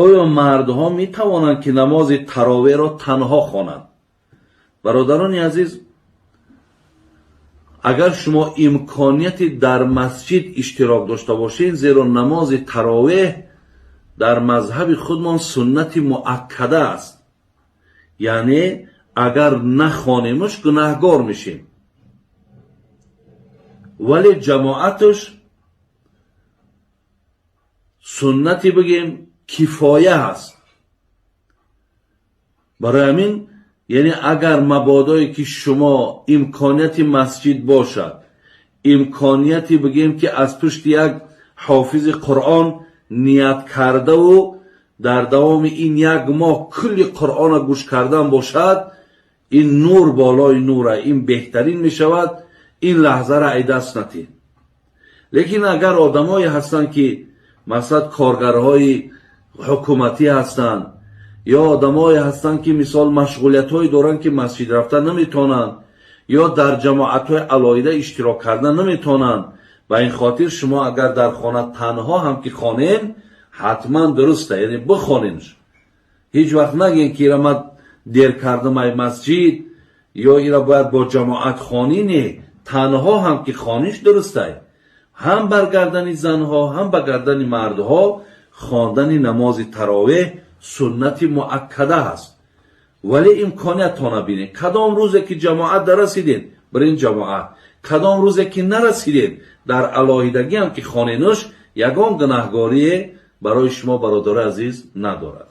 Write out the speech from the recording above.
Оё мардҳо метавонанд, ки намози таровеҳро танҳо хонанд? Бародарони азиз, агар шумо имконияти дар масҷид иштирок дошта бошед, зеро намози таровеҳ дар мазҳаби худмон суннати муаккада аст, яъне агар нахонемаш, гунаҳгор мешем, вале ҷамоаташ суннати, бигем, кифоя ҳаст. Барои ҳамин, яъне агар мабодое ки шумо имконияти масҷид бошад, имконияти, бигем, ки аз пушти як ҳофизи Қуръон ният кардаву дар давоми ин як моҳ кулли Қуръонро гӯш кардан бошад, ин нур болои нура, ин беҳтарин мешавад. Ин лаҳзаро ай даст натиҳед. Лекин агар одамое ҳастанд, ки масалан коргарҳои ҳукуматӣ ҳастанд ё одамое ҳастанд, ки мисол машғулиятҳое доранд, ки масҷид рафта наметавонанд ё дар ҷамоатҳои алоҳида иштирок кардан наметавонанд, ба ин хотир шумо агар дар хона танҳо ҳам ки хонен, ҳатман дуруста, яъне бихоненш. Ҳеҷ вақт нагӯен, ки ира ман дер кардам ай масҷид ё ира бояд бо ҷамоат хонӣ. Не, танҳо ҳам ки хониш, дурустай. Ҳам бар гардани занҳо, ҳам ба гардани мардҳо хондани намози таровеҳ суннати муаккада ҳаст, вале имкониятона бинед. Кадом рӯзе ки ҷамоат дарасидед, бирин ҷамоат, кадом рӯзе ки нарасидед, дар алоҳидагӣ ҳам ки хоненуш, ягон гунаҳгорие барои шумо, бародари азиз, надорад.